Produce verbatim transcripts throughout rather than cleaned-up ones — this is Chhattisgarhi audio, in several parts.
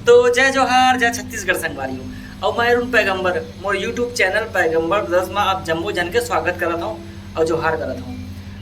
तो जय जोहार, जय छत्तीसगढ़ संगवारी हो। अउ मैं अरुण पैगंबर, मोर YouTube चैनल पैगंबर ब्रदर्स में आप जम्मो झन के स्वागत करत हूँ अउ जोहार करत हूँ।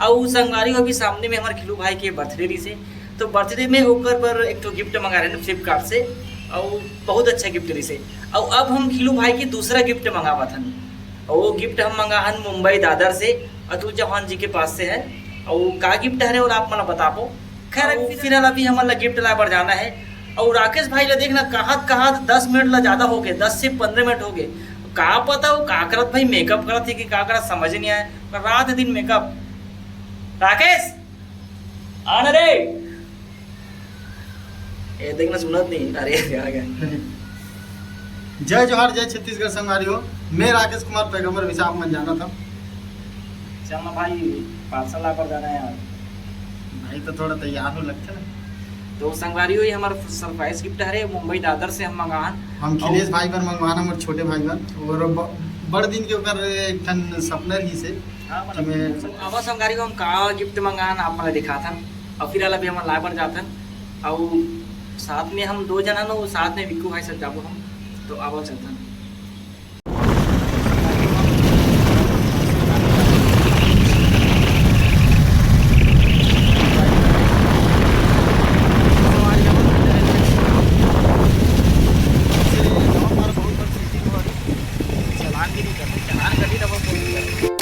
अउ संगवारी हो, अभी सामने में हमारे खिलू भाई के बर्थडे रहिसे, तो बर्थडे में ओकर बर एक ठो गिफ्ट मंगा रहे हैं फ्लिपकार्ट से, अउ बहुत अच्छा गिफ्ट रहिसे। अउ अब हम खिलू भाई के दूसरा गिफ्ट मंगावत हन, अउ वो गिफ्ट हम मंगा हन मुंबई दादर से, अतुल चौहान जी के पास से है। अउ का गिफ्ट हरे, और आप मन ला बताबो। खैर, अउ फिलहाल अभी हमन ला गिफ्ट लाए बर जाना है। अउ राकेश भाई ला देखना, कहात कहात दस मिनट ला ज्यादा हो गए, दस से पंद्रह मिनट हो गए। का पता वो का करत भाई, मेकअप करत है कि का करत, समझ नहीं आए। रात दिन मेकअप। राकेश, आना रे। ये देखना, सुनत नहीं। अरे, आ गया। जय जोहार, जय छत्तीसगढ़ संगवारी हो। मैं राकेश कुमार पैगंबर, विशाल मन जाना था। चल ना भाई, पार्सल ला पर जाना है यार। भाई तो थोड़ा तैयार हो लगता है। तो संगवारी हो, ये हमारा सरप्राइज गिफ्ट हरे, मुंबई दादर से हम मंगान। हम अउ खिलेश भाई बर मंगवाना, मोर छोटे भाई बर। और ब-, बड़ दिन के ओकर एक ठन सपना रहिसे हाँ, कि मतलब, मैं अब संगवारी हो, हम का गिफ्ट मंगान, आप मन ला दिखाथन। अउ फिलहाल अभी हमन लाए बर जाथन, अउ साथ में हम दो जना नो, साथ में विक्कू भाई सब जाबो हम। तो आवो चलथन। चलान भी नहीं करते, चलान कर दी तब हम फोन करते।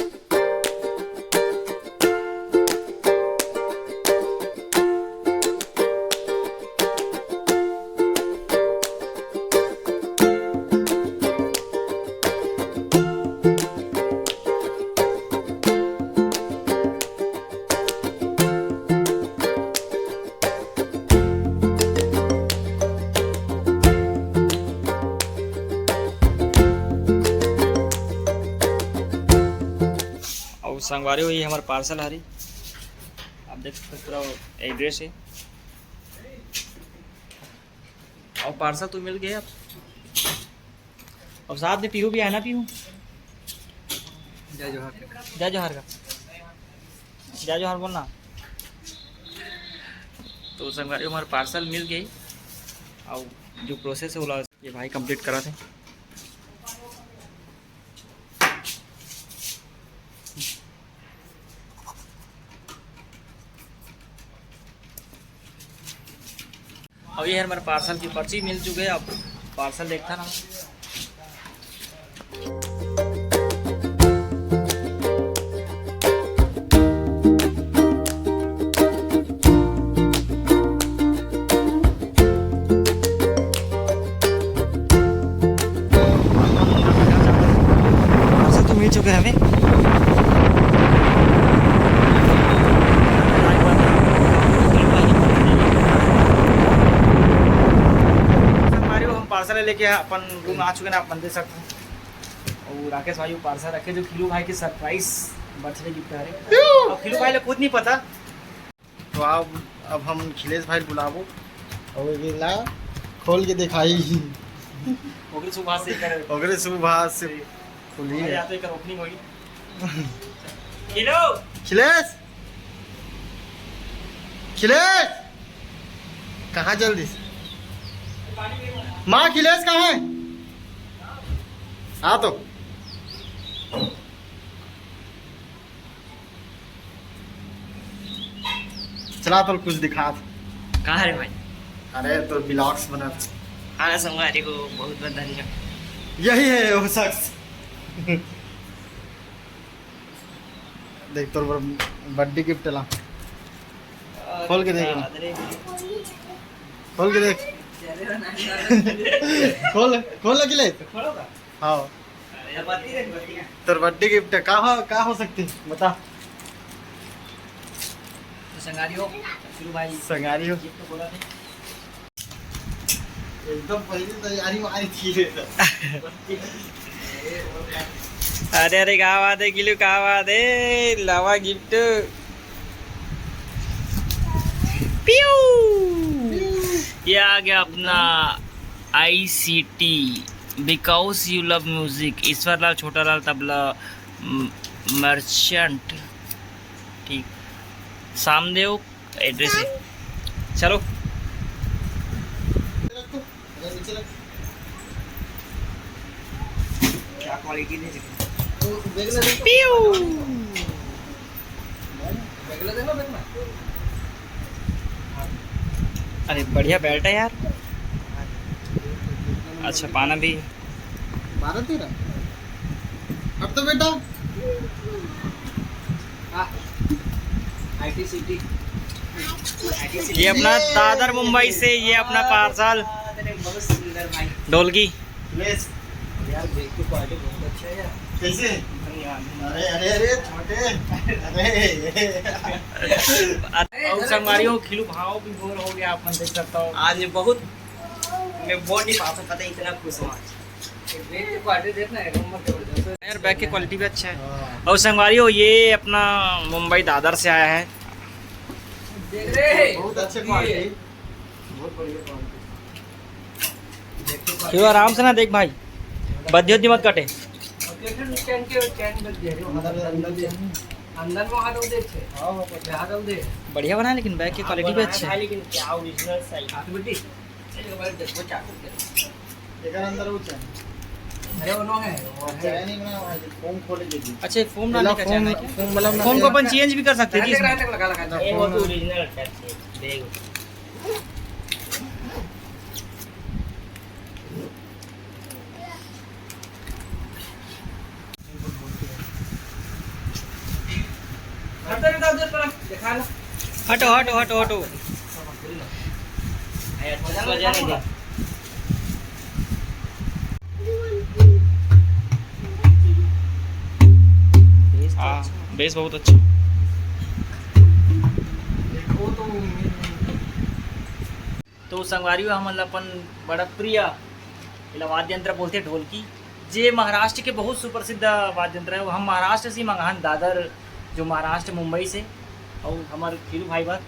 अउ संगवारी हो, ये हमर पार्सल हरे, आप देख सकते हो, पूरा एड्रेस है। अउ पार्सल तो मिल गया। अब साथ में पीहू भी है ना, पीहू? जय जोहार। जय जोहार का। जय जोहार बोलना। तो संगवारी, हमारा पार्सल मिल गई। अउ जो प्रोसेस है, वो ला-, ये भाई कंप्लीट करा थे। अब ये हमारे पार्सल की पर्ची मिल चुके हैं। अब पार्सल देखता ना। पार्सल तो मिल चुके हैं हमें। संगवारी हो, हम पार्सल लेके अपन रूम आ चुके हैं, आप मन देख सकते हैं। और राकेश भाई पार्सल रखे, जो खिलू भाई की सरप्राइज बर्थडे गिफ्ट है। अब खिलू भाई ला खुद नहीं पता। तो अब, अब हम खिलेश भाई बुलाबो और ये ला खोल के दिखाई। ओकरे सुभाष से कर। ओकरे सुभाष से खुली है। या तो एक ओपनिंग होगी। खिलो। खिलेश, खिलेश, कहाँ चल दिस? माँ, खिलेश कहाँ है? आ तो। चला तो कुछ दिखा। कहाँ रे भाई? अरे तो व्लॉग्स बना। हाँ, संगवारी हो, बहुत बहुत धन्यवाद। यही है वो शख्स। देख तोर बर्थडे गिफ्ट ला। खोल के देख ना। खोल के देख। खोल, खोल के ले। हाँ। तोर बर्थडे गिफ्ट का हो, का हो सकती, बता। तो संगारी हो, शुरू भाई। संगारी हो। गिफ्ट तो बोला थे। एकदम पहली तैयारी मारी थी रे। अरे, अरे, क्या बात है गिलू, क्या बात है, लावा गिफ्ट। पियू। ये आ गया अपना I C T, Because You Love Music, Ishwar Lal छोटा लाल तबला, म-, मर्चेंट, ठीक, सामदेव एड्रेस है। चलो। क्या क्वालिटी नहीं दिखी। अरे, बढ़िया बेल्ट है यार। अच्छा, पाना भी। बारह तेरह। अब तो बेटा। हाँ। IT city. ये अपना दादर मुंबई से, ये अपना पार्सल। अरे, बहुत सुंदर भाई। ढोलकी। यस। यार, बैग की क्वालिटी बहुत अच्छा है यार। कैसे? अरे यार। अरे, अरे, अरे, छोटे। अरे। और संगवारी हो, खिलू भाव भी बोर हो गया, आप मन देख सकता हो। आज मैं बहुत, मैं बोल नहीं पा सकता, इतना खुश हूँ आज। बैग की क्वालिटी देखना है, नंबर जबरदस्त है। यार, बैग की क्वालिटी भी अच्छा है। हाँ। और संगवारी हो, ये अपना मुंबई दादर से आया है। देख रहे हैं? बहुत अच्छे क्वालिटी, बहुत बढ़िया क्वालिटी। बैग की क्वालिटी। क्यों, आराम से ना देख भाई, बद्दी उद्दी मत कटे। और कैसे चैन के, चैन बज गया रे, अंदर, अंदर दे। अंदर में हाथ दे छे। हाँ, हाँ, हाँ। हाथ दे। बढ़िया बना है, लेकिन बैग की क्वालिटी भी अच्छी है। लेकिन क्या ओरिजिनल सही। हाथ बद्दी। चलिए, भाई, देखो, चाकू के। एकर अंदर वो चैन। अरे, वो नो है, वो है। चैन ही बना हुआ है, फोम खोल के दी। अच्छा, फोम डालने का चैन है क्या? फोम वाला फोम को अपन चेंज भी कर सकते हैं जी इसमें। लगा, लगा, लगा। ये वो तो ओरिजिनल है, देख। हटो, हटो, हटो, हटो। हाँ, बेस बहुत अच्छा। तो संगवारी हो, हमन ला अपन बड़ा प्रिय, एला वाद्य यंत्र बोलथे, ढोलकी, जे महाराष्ट्र के बहुत सुप्रसिद्ध वाद्य यंत्र है। हम महाराष्ट्र से ही मंगाहन, दादर, जो महाराष्ट्र, मुंबई से। और हमारे खिलू भाई बात,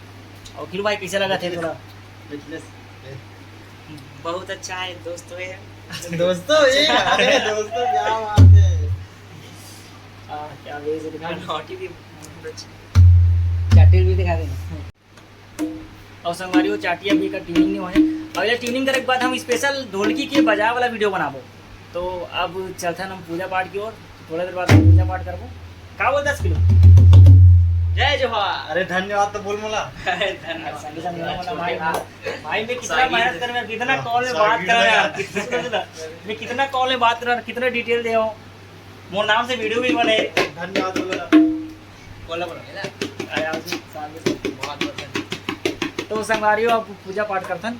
और खिलू भाई, कैसे लगा थे थोड़ा? बहुत अच्छा है दोस्तों, ये दोस्तों, ये, अरे दोस्तों, क्या बात है। आ, क्या बेस है, दिखा। नोटी भी बहुत अच्छा। चाटी भी दिखा देना। और संगवारी हो, चाटी अभी का ट्यूनिंग नहीं होए। अगले ट्यूनिंग करे के बाद हम स्पेशल ढोलकी के बजाए वाला वीडियो बनाबो। तो अब चलथन हम पूजा पाठ की ओर। थोड़ा देर बाद हम पूजा पाठ करबो। का बोलता है किलो? जय जोहार। अरे धन्यवाद तो बोल मोला। अरे धन्यवाद। संगे संगे बोला, भाई, भाई, मैं कितना मेहनत कर रहा हूँ, कितना कॉल में बात कर रहा हूँ, कितना, मैं कितना कॉल में बात कर रहा हूँ, कितना डिटेल दे रहा हूँ। मोर नाम से वीडियो भी बने। धन्यवाद बोलो ना। बोला, बोला, है ना? अरे, आज भी सामने से बहुत, बहुत धन्यवाद। तो संगवारी हो, अब पूजा पाठ करथन।